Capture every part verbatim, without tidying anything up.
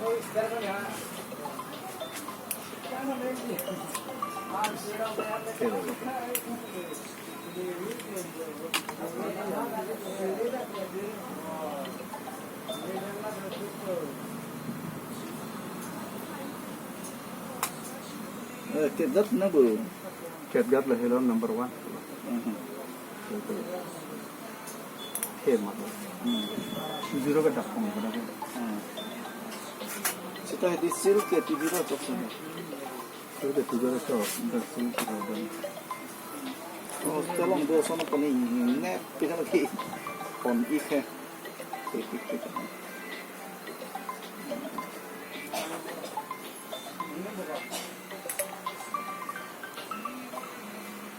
Eh, kedap na bu. Ketgap lahelo number one. Mhm. He mat. Hmm. Zero kedap kong kedap. Hmm. Sita di silk ke T V ro chok sana. Silk ke T V ro chok. Dak silk ke ro. Oh, tolong do sono pani ne pihal ki. Pon ik he. Ik, ik, ik.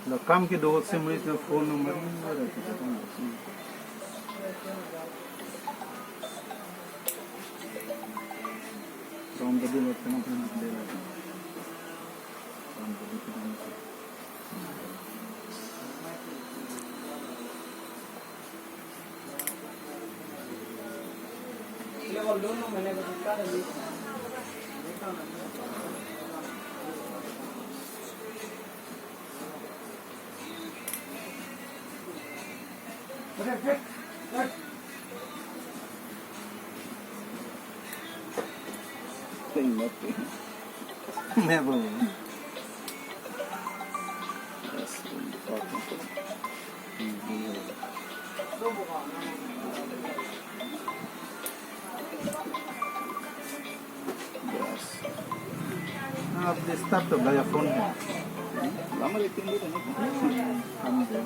Lo kam kedo si mui ke phone number ni ada kita pun. Rom tadi lo tengah pun ada. Rom tadi pun ada. Nothing. Never. That's important. Yes. आप डिस्टर्ब तो भैया फोन है। हमारे तीन दिन नहीं। हम दे।